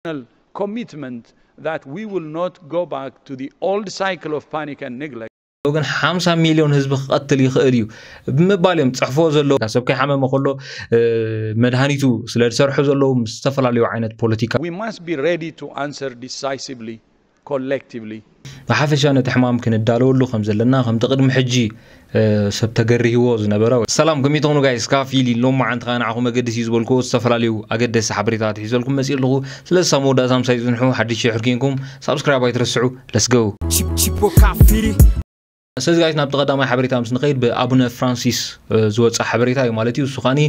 commitment that we will not go back to the old cycle of panic and neglect. ግን ሓምሳ ሚልዮን ህዝቢ ክቐትል ይኽእል እዩ ብምባል እዮም ጽሕፎ ዘለዉ። ሰብ ከይሓመመ ከሎ መድሃኒቱ ስለ ዝሰርሑ ዘለዉ ምስ ዝተፈላለዩ ዓይነት ፖለቲካ We must be ready to answer decisively, collectively. ብሓፈሻ ነቲ ሕማም ክንዳለወሉ ከም ዘለና ከምቲ ቅድሚ ሕጂ ሰብ ተገሪህዎ ዝነበረ። ሰላም፣ ከመይ ትኾኑ ጋይስ? ካብ ፊሊ ሎም መዓንቲ ከኣ ንዓኹም መገድስ እዩ ዝበልኩ ዝተፈላለዩ ኣገደሲ ሓበሬታት ሒዘልኩም መፅእ ኣለኹ። ስለዚ ሳብ መወዳእታ ምሳይ ዝንሑ ሓድሽ ሕርኪንኩም ሳብስክራይብ ኣይትረስዑ። Let's go። Chip chip o kafiri. ስለዚ ጋይስ ናብቲ ቀዳማይ ሓበሬታ ምስ ንኸይድ ብኣቡነ ፍራንሲስ ዝወፅእ ሓበሬታ እዩ ማለት እዩ። እሱ ኻኒ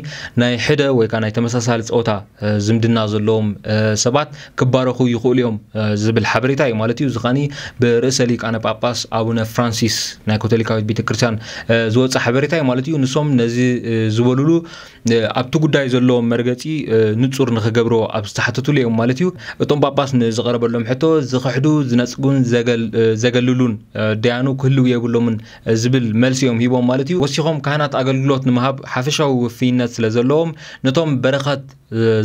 ናይ ሕደ ወይ ከዓ ናይ ተመሳሳሊ ፆታ ዝምድና ዘለዎም ሰባት ክባረኹ ይኽእሉ እዮም ዝብል ሓበሬታ እዩ ማለት እዩ። እዚ ኻኒ ብርእሰ ሊቃነ ጳጳስ ኣቡነ ፍራንሲስ ናይ ካቶሊካዊት ቤተክርስትያን ዝወፅእ ሓበሬታ እዩ ማለት እዩ። ንሶም ነዚ ዝበሉሉ ኣብቲ ጉዳይ ዘለዎም መርገፂ ንፁር ንክገብርዎ ኣብ ዝተሓተትሉ እዮም ማለት እዩ። እቶም ጳጳስ ንዝቐረበሎም ሕቶ ዝኽሕዱ ዝነፅጉን ዘገልሉሉን ደያኑ ክህልው የብሎምን ዝብል መልሲ እዮም ሂቦም ማለት እዩ። ወሲኾም ካህናት ኣገልግሎት ንምሃብ ሓፈሻዊ ውፍይነት ስለ ዘለዎም ነቶም በረኸት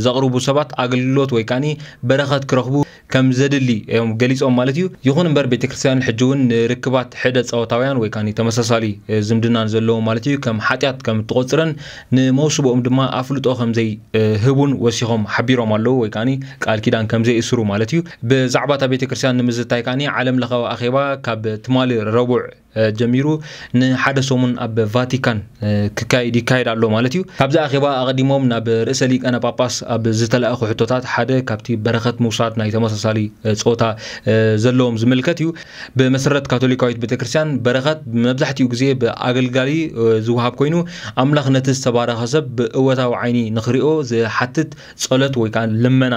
ዘቕርቡ ሰባት ኣገልግሎት ወይ ከዓኒ በረኸት ክረኽቡ ከም ዘድሊ እዮም ገሊጾም ማለት እዩ። ይኹን እምበር ቤተክርስትያን ሕጂ እውን ንርክባት ሕደ ፃወታውያን ወይ ከዓኒ ተመሳሳሊ ዝምድናን ዘለዎ ማለት እዩ ከም ሓጢኣት ከም እትቆፅረን ንመውስቦኦም ድማ ኣፍልጦ ከም ዘይህቡን ወሲኾም ሓቢሮም ኣለዉ ወይ ከዓኒ ቃል ኪዳን ከም ዘይእስሩ ማለት እዩ። ብዛዕባ እታ ቤተክርስትያን ንምዝታይ ከዓኒ ዓለም ለኻዊ ኣኼባ ካብ ትማሊ ረቡዕ ጀሚሩ ንሓደ ሰሙን ኣብ ቫቲካን ክካይድ ይካይድ ኣሎ ማለት እዩ። ካብዚ ኣኼባ ኣቐዲሞም ናብ ርእሰ ሊቃነ ጳጳስ ኣብ ዝተለኣኹ ሕቶታት ሓደ ካብቲ በረኸት ምውሳድ ናይ ተመሳሳሊ ጾታ ዘለዎም ዝምልከት እዩ። ብመሰረት ካቶሊካዊት ቤተክርስትያን በረኸት መብዛሕትኡ ግዜ ብኣገልጋሊ ዝወሃብ ኮይኑ ኣምላኽ ነቲ ዝተባረኸ ሰብ ብእወታዊ ዓይኒ ንኽሪኦ ዝሓትት ጸሎት ወይ ከዓ ልመና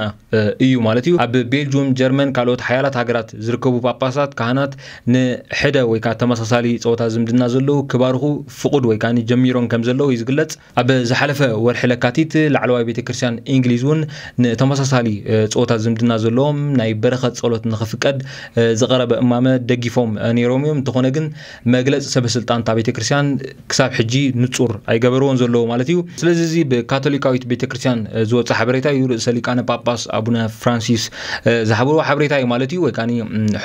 እዩ ማለት እዩ። ኣብ ቤልጁም፣ ጀርመን፣ ካልኦት ሓያላት ሃገራት ዝርከቡ ጳጳሳት ካህናት ንሕደ ወይ ከዓ ተመሳሳሊ ጾታ ዝምድና ዘለዉ ክባርኹ ፍቑድ ወይ ከዓ ጀሚሮም ከም ዘለዉ እዩ ዝግለጽ። ኣብ ዝሓለፈ ወርሒ ለካቲት ላዕለዋይ ቤተ ክርስቲያን እንግሊዝ እውን ንተመሳሳሊ ጾታ ዝምድና ዘለዎም ናይ በረኸት ጸሎት ንኽፍቀድ ዝቐረበ እማመ ደጊፎም ነይሮም እዮም። እንተኾነ ግን መግለጺ ሰበ ስልጣን እታ ቤተ ክርስቲያን ክሳብ ሕጂ ንጹር ኣይገበርዎን ዘለዉ ማለት እዩ። ስለዚ እዚ ብካቶሊካዊት ቤተ ክርስቲያን ዝወፀ ሓበሬታ እዩ። ርእሰ ሊቃነ ጳጳስ ኣቡነ ፍራንሲስ ዝሃብዎ ሓበሬታ እዩ ማለት እዩ። ወይ ከዓ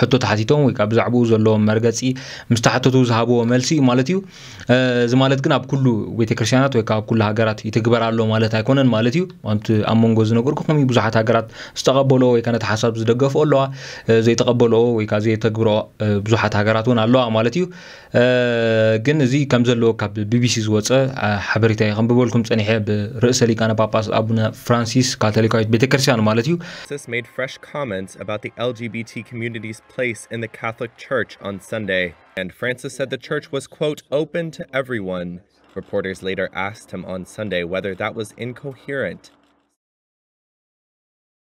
ሕቶ ተሓቲቶም ወይ ከዓ ብዛዕባኡ ዘለዎም መርገፂ ምስ ተሓተቱ ዝሃብዎ መልሲ እዩ ማለት እዩ። እዚ ማለት ግን ኣብ ኩሉ ቤተክርስትያናት ወይ ከዓ ኣብ ኩሉ ሃገራት ይትግበር ኣሎ ማለት ኣይኮነን ማለት እዩ። ኣብቲ ኣብ መንጎ ዝነገርኩኹም እዩ ብዙሓት ሃገራት ዝተቐበልኦ ወይ ከዓ ነቲ ሓሳብ ዝደገፍኦ ኣለዋ፣ ዘይተቐበልኦ ወይ ከዓ ዘይተግብርኦ ብዙሓት ሃገራት እውን ኣለዋ ማለት እዩ። ግን እዚ ከም ዘለዎ ካብ ቢቢሲ ዝወፀ ሓበሬታ እዩ ከንብበልኩም ፀኒሐ ብርእሰ ሊቃነ ጳጳስ ኣቡነ ፍራንሲስ ካቶሊካዊት ቤተክርስትያን ማለት እዩ። Francis made fresh comments about the L G B T community's place in the Catholic Church on Sunday, and Francis said the church was, quote, open to everyone. Reporters later asked him on Sunday whether that was incoherent.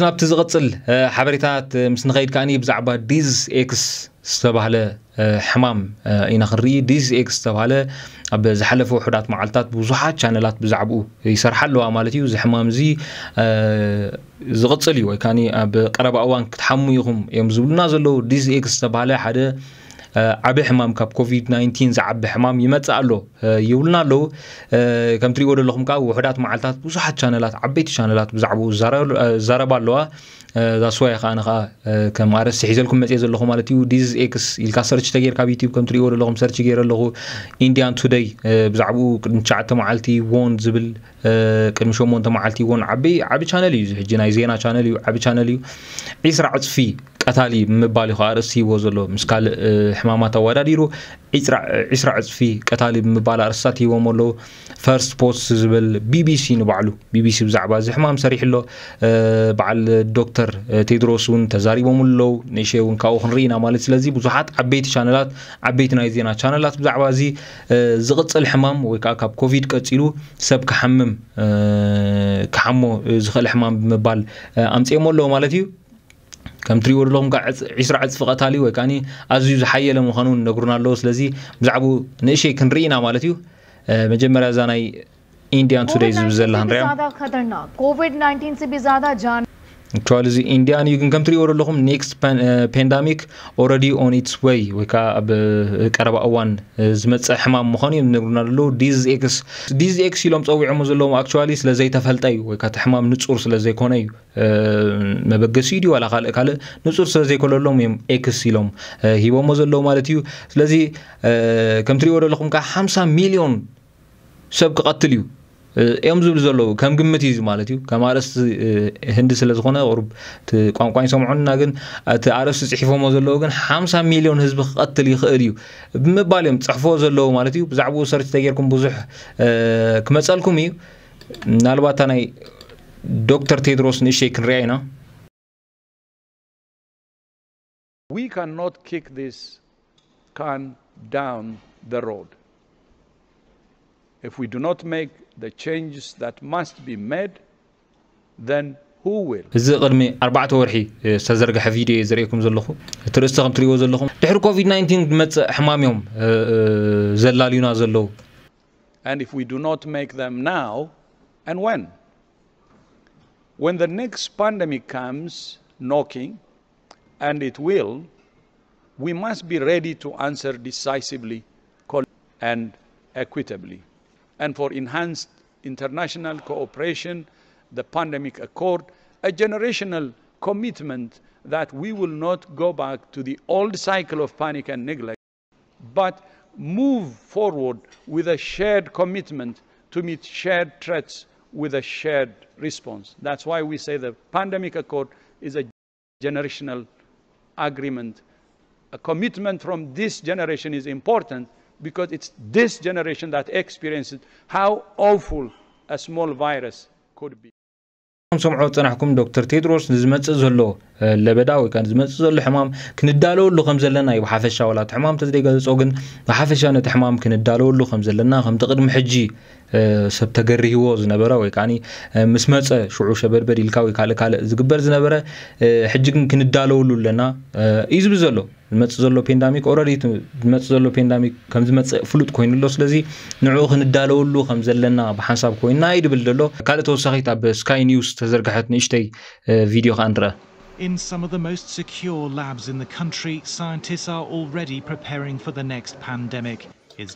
ናብቲ ዝቕፅል ሓበሬታት ምስ ንኸይድ ከዓኒ ብዛዕባ ዲዝ ኤክስ ዝተባህለ ሕማም ኢና ክንርኢ። ዲዝ ኤክስ ዝተባህለ ኣብ ዝሓለፈ ውሑዳት መዓልታት ብዙሓት ቻነላት ብዛዕባኡ ይሰርሓ ኣለዋ ማለት እዩ። እዚ ሕማም እዚ ዝቕፅል እዩ ወይ ከዓ ኣብ ቀረባ እዋን ክትሓሙ ኢኹም እዮም ዝብሉና ዘለዉ። ዲዝ ኤክስ ዝተባህለ ሓደ ዓቢ ሕማም ካብ ኮቪድ ናይንቲን ዝዓቢ ሕማም ይመጽእ ኣሎ ይብሉና ኣለዉ። ከም ትሪእዎ ዘለኹም ከዓ ውሑዳት መዓልታት ብዙሓት ቻነላት ዓበይቲ ቻነላት ብዛዕባኡ ዝዛረባ ኣለዋ። ዛስዋይ ከዓ ንከዓ ከም ኣረስቲ ሒዘልኩም መፅየ ዘለኹ ማለት እዩ። ዲዝ ኤክስ ኢልካ ሰርች ተጌርካ ኣብ ዩቲብ ከም ትሪእዎ ዘለኹም ሰርች ገይረ ኣለኹ። ኢንዲያን ቱደይ ብዛዕባኡ ቅድሚ ትሽዓተ መዓልቲ ዎን ዝብል ቅድሚ ሸሞንተ መዓልቲ እውን ዓቢ ዓቢ ቻነል እዩ። እዚ ሕጂ ናይ ዜና ቻነል እዩ፣ ዓቢ ቻነል እዩ። ዒስራ ዕፅፊ ቀታሊ ብምባል እዩ ከዓ ኣርእስቲ ሂቦ ዘሎ። ምስ ካልእ ሕማማት ኣወዳዲሩ ዒስራ ዕፅፊ ቀታሊ ብምባል ኣርእስታት ሂቦም ኣለዉ። ፈርስት ፖስት ዝብል ቢቢሲ ንባዕሉ ቢቢሲ ብዛዕባ እዚ ሕማም ሰሪሑ ኣሎ። በዓል ዶክተር ቴድሮስ እውን ተዛሪቦም ኣለዉ። ንእሸ እውን ካብኡ ክንርኢ ኢና ማለት። ስለዚ ብዙሓት ዓበይቲ ቻነላት ዓበይቲ ናይ ዜና ቻነላት ብዛዕባ እዚ ዝቕፅል ሕማም ወይ ከዓ ካብ ኮቪድ ቀፂሉ ሰብ ክሓምም ክሓሞ ዝኽእል ሕማም ብምባል ኣምፅኦም ኣለዎ ማለት እዩ። ከም ትሪእዎ ዘለኹም ከዓ ዒስራ ዕፅፊ ቀታሊ ወይ ከዓ ኣዝዩ ዝሓየለ ምዃኑ ነግሩና ኣለዎ። ስለዚ ብዛዕባኡ ንእሸይ ክንርኢ ኢና ማለት እዩ። መጀመርያ እዛ ናይ ኢንዲያን ቱደይ ዝብል ዘላ ክንሪኣ። खतरनाक Covid nineteen से भी ज्यादा जान Actually እዚ ኢንድያን እዩ፣ ግን ከም ትሪእዎ ዘለኹም next pandemic already on its way ወይ ከዓ ኣብ ቀረባ እዋን ዝመፅእ ሕማም ምዃኑ እዮም ዝነግሩና ዘለዉ። ዲዝኤክስ ዲዝኤክስ ኢሎም ፀዊዖሞ ዘለዎም actually ስለ ዘይተፈልጠ እዩ፣ ወይ ከዓ እቲ ሕማም ንፁር ስለ ዘይኮነ እዩ። መበገሲኡ ድዩ ዋላ ካልእ ካልእ ንፁር ስለ ዘይኮነሎም እዮም ኤክስ ኢሎም ሂቦሞ ዘለዉ ማለት እዩ። ስለዚ ከም ትሪእዎ ዘለኹም ከዓ ሓምሳ ሚልዮን ሰብ ክቐትል እዩ እዮም ዝብሉ ዘለዉ። ከም ግምት እዩ ማለት እዩ። ከም ኣርእስቲ ህንዲ ስለ ዝኾነ ቁሩብ እቲ ቋንቋ ይሰምዑና፣ ግን እቲ ኣርእስቲ ፅሒፎሞ ዘለዉ ግን ሓምሳ ሚልዮን ህዝቢ ክቐትል ይኽእል እዩ ብምባል እዮም ፅሕፎ ዘለዉ ማለት እዩ። ብዛዕባኡ ሰርች ተጌርኩም ብዙሕ ክመፀልኩም እዩ። ምናልባት እታ ናይ ዶክተር ቴድሮስ ንእሽተይ ክንሪኣ ኢና። We cannot kick this can down the road. If we do not make the changes that must be made, then who will? እዚ ቅድሚ ኣርባዕተ ወርሒ ዝተዘርግሐ ቪድዮ እየ ዘርእየኩም ዘለኹ። እቲ ርእስቲ ከም ትሪእዎ ዘለኹም ድሕሪ ኮቪድ ናይንቲን ዝመፅእ ሕማም እዮም ዘላልዩና ዘለዉ። And if we do not make them now, and when? When the next pandemic comes knocking, and it will, we must be ready to answer decisively and equitably. And for enhanced international cooperation, the pandemic accord, a generational commitment that we will not go back to the old cycle of panic and neglect, but move forward with a shared commitment to meet shared threats with a shared response. That's why we say the pandemic accord is a generational agreement. A commitment from this generation is important because it's this generation that experienced how awful a small virus could be. ከም ሰምዖ ዝጸናሕኩም ዶክተር ቴድሮስ ንዝመጽእ ዘሎ ለበዳ ወይ ከዓ ንዝመጽእ ዘሎ ሕማም ክንዳለወሉ ከም ዘለና እዩ ብሓፈሻ። ዋላ እቲ ሕማም ተዘይገለጾ ግን ብሓፈሻ ነቲ ሕማም ክንዳለወሉ ከም ዘለና፣ ከምቲ ቅድሚ ሕጂ ሰብ ተገሪህዎ ዝነበረ ወይ ከዓ ምስ መጸ ሽዑ ሸበድበድ ኢልካ ወይ ካልእ ካልእ ዝግበር ዝነበረ ሕጂ ግን ክንዳለወሉ ኣለና እዩ ዝብል ዘሎ። ዝመጽእ ዘሎ ፔንዳሚክ ኦረዲ ዝመጽእ ዘሎ ፔንዳሚክ ከም ዝመጽእ ፍሉጥ ኮይኑ ኣሎ። ስለዚ ንዕኡ ክንዳለወሉ ከም ዘለና ብሓንሳብ ኮይንና እዩ ድብል ዘሎ። ካልእ ተወሳኺት ኣብ ስካይ ኒውስ ዝተዘርግሐት ንእሽተይ ቪድዮ ከዓ ንርአ። In some of the most secure labs in the country, scientists are already preparing for the next pandemic.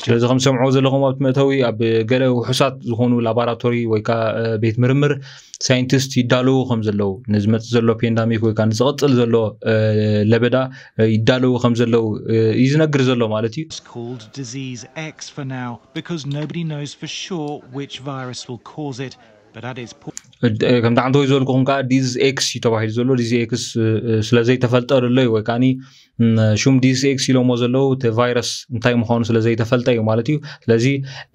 ስለዚ ከም ሰምዕዎ ዘለኹም ኣብቲ መእተዊ ኣብ ገለ ውሑሳት ዝኾኑ ላቦራቶሪ ወይ ከዓ ቤት ምርምር ሳይንቲስት ይዳለዉ ከም ዘለዉ፣ ንዝመፅእ ዘሎ ፔንዳሚክ ወይ ከዓ ንዝቐፅል ዘሎ ለበዳ ይዳለዉ ከም ዘለዉ እዩ ዝነግር ዘሎ ማለት እዩ። It's called disease X for now because nobody knows for sure which virus will cause it. But at its ከምቲ ሓንቲ ወይ ዝበልኩኹም ከዓ ዲዝ ኤክስ እዩ ተባሂሉ ዘሎ። ዲዝ ኤክስ ስለ ዘይተፈልጠ ዘሎ እዩ ወይ ከዓ ሽም ዲስ ኤክስ ኢሎሞ ዘለዉ እቲ ቫይረስ እንታይ ምዃኑ ስለ ዘይተፈልጠ እዩ ማለት እዩ። ስለዚ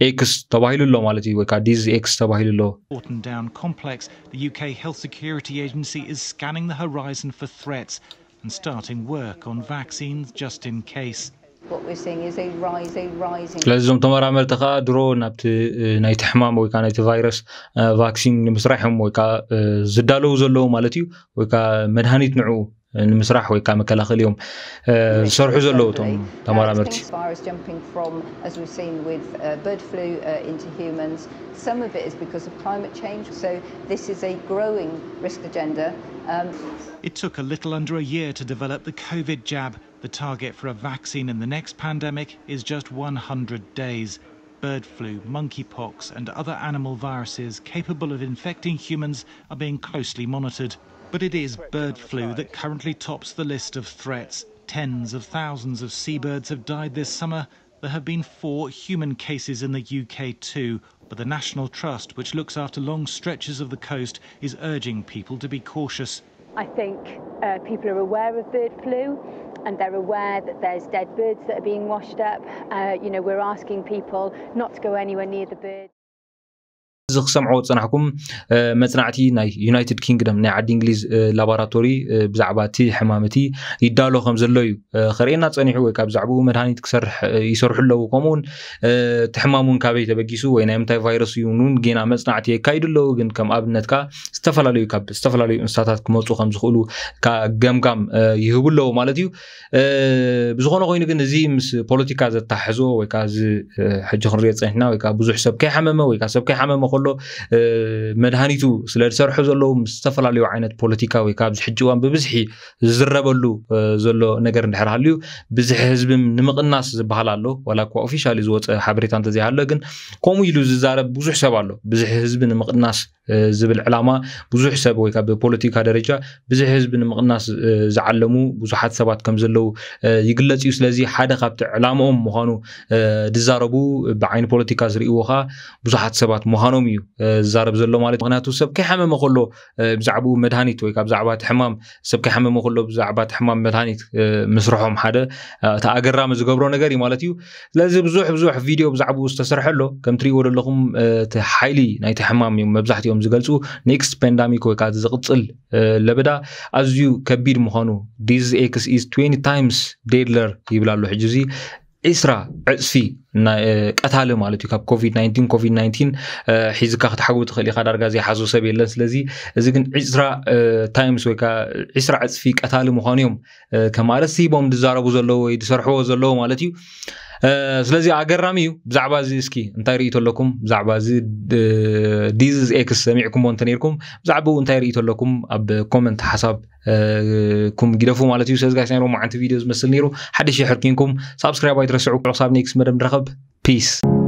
ኤክስ ተባሂሉ ኣሎ ማለት እዩ፣ ወይ ከዓ ዲዝ ኤክስ ተባሂሉ ኣሎ። Orton Down complex, the U K Health Security Agency is scanning the horizon for threats and starting work on vaccines just in case. What we're seeing is a rise, a rising. ስለዚ እዞም ተመራመርቲ ከዓ ድሮ ናብቲ ናይቲ ሕማም ወይ ከዓ ናይቲ ቫይረስ ቫክሲን ንምስራሕ እዮም ወይ ከዓ ዝዳለዉ ዘለዉ ማለት እዩ፣ ወይ ከዓ መድሃኒት ንዕኡ ንምስራሕ ወይ ከዓ መከላኸሊ እዮም ዝሰርሑ ዘለዉ እቶም ተመራመርቲ። Virus jumping from, as we've seen with uh, bird flu uh, into humans. Some of it is because of climate change. So this is a growing risk agenda. Um, It took a little under a year to develop the COVID jab. The target for a vaccine in the next pandemic is just one hundred days. Bird flu, monkeypox, and other animal viruses capable of infecting humans are being closely monitored. But it is bird flu that currently tops the list of threats. Tens of thousands of seabirds have died this summer. There have been four human cases in the U K too, but the National Trust, which looks after long stretches of the coast, is urging people to be cautious. I think uh, people are aware of bird flu and they're aware that there's dead birds that are being washed up. Uh, you know, we're asking people not to go anywhere near the birds. እዚ ክሰምዕዎ ዝጸናሕኩም መጽናዕቲ ናይ ዩናይትድ ኪንግደም ናይ ዓዲ እንግሊዝ ላቦራቶሪ ብዛዕባ እቲ ሕማም እቲ ይዳሎ ከም ዘሎ እዩ ከርእየና ጸኒሑ፣ ወይ ካብ ብዛዕባኡ መድሃኒት ክሰርሕ ይሰርሑ ኣለዉ፣ ከምኡ እውን እቲ ሕማም እውን ካበይ ተበጊሱ ወይ ናይ ምንታይ ቫይረስ እዩ እውን ጌና መጽናዕቲ የካይዱ ኣለዉ። ግን ከም ኣብነት ከዓ ዝተፈላለዩ ካብ ዝተፈላለዩ እንስሳታት ክመፁ ከም ዝኽእሉ ገምጋም ይህቡ ኣለዉ ማለት እዩ። ብዝኾነ ኮይኑ ግን እዚ ምስ ፖለቲካ ዘተሓሕዞ ወይ ከዓ እዚ ሕጂ ክንሪኦ ፀኒሕና ወይ ከዓ ብዙሕ ሰብ ከይሓመመ ወይ ከዓ ሰብ ከይሓመመ ኣሎ። መድሃኒቱ ስለ ዝሰርሑ ዘለዉ ምስ ዝተፈላለዩ ዓይነት ፖለቲካ ወይ ካብ ሕጂ እዋን ብብዝሒ ዝዝረበሉ ዘሎ ነገር እንድሕር ሃልዩ፣ ብዝሒ ህዝቢ ንምቕናስ ዝበሃል ኣሎ። ዋላ እኳ ኦፊሻሊ ዝወፀ ሓበሬታ እንተዘይሃሎ ግን ከምኡ ኢሉ ዝዛረብ ብዙሕ ሰብ ኣሎ። ብዝሒ ህዝቢ ንምቕናስ ዝብል ዕላማ ብዙሕ ሰብ ወይ ካብ ፖለቲካ ደረጃ ብዝሒ ህዝቢ ንምቕናስ ዝዓለሙ ብዙሓት ሰባት ከም ዘለዉ ይግለጽ እዩ። ስለዚ ሓደ ካብቲ ዕላምኦም ምዃኑ ዝዛረቡ፣ ብዓይኒ ፖለቲካ ዝርእይዎ ከዓ ብዙሓት ሰባት ምዃኖም እዩ ዝዛረብ ዘሎ ማለት። ምክንያቱ ሰብ ከይሓመመ ከሎ ብዛዕባኡ መድሃኒት ወይ ካብ ዛዕባ እቲ ሕማም ሰብ ከይሓመመ ከሎ ብዛዕባ እቲ ሕማም መድሃኒት ምስርሖም ሓደ እቲ ኣገራሚ ዝገብሮ ነገር እዩ ማለት እዩ። ስለዚ ብዙሕ ብዙሕ ቪድዮ ብዛዕባኡ ዝተሰርሐ ኣሎ። ከም ትርእይዎ ዘለኹም እቲ ሓይሊ ናይቲ ሕማም እዮም መብዛሕትኦም ዝገልጹ። ኔክስት ፓንዳሚክ ወይ ከዓ ዝቕጽል ለበዳ ኣዝዩ ከቢድ ምዃኑ፣ this X is twenty times deadlier ይብል ኣሎ። ሕጂ እዚ ዒስራ ዕፅፊ ቀታሊ ማለት እዩ። ካብ ኮቪድ ናይንቲን ኮቪድ ናይንቲን ሒዝካ ክትሓጉ ትኽእል ኢኻ፣ ዳርጋ ዘይሓዞ ሰብ የለን። ስለዚ እዚ ግን ዒስራ ታይምስ ወይ ከዓ ዒስራ ዕፅፊ ቀታሊ ምዃኑ እዮም ከም ኣርእስቲ ሂቦም ዝዛረቡ ዘለዉ ወይ ዝሰርሕዎ ዘለዉ ማለት እዩ። ስለዚ ኣገራሚ እዩ። ብዛዕባ እዚ እስኪ እንታይ ርእይቶ ኣለኩም? ብዛዕባ እዚ ዲዝዝ ኤክስ ሰሚዕኩምዎ እንተነይርኩም ብዛዕባኡ እንታይ ርእይቶ ኣለኩም? ኣብ ኮመንት ሓሳብ ኩም ግደፉ ማለት እዩ። ስለዚ ጋይስ ናይ ሎማዓንቲ ቪድዮ ዝመስል ነይሩ። ሓድሽ ሕርኪንኩም ሳብስክራይብ ኣይትረስዑ። ክሳብ ኔክስት መደብ ንራኸብ። ፒስ።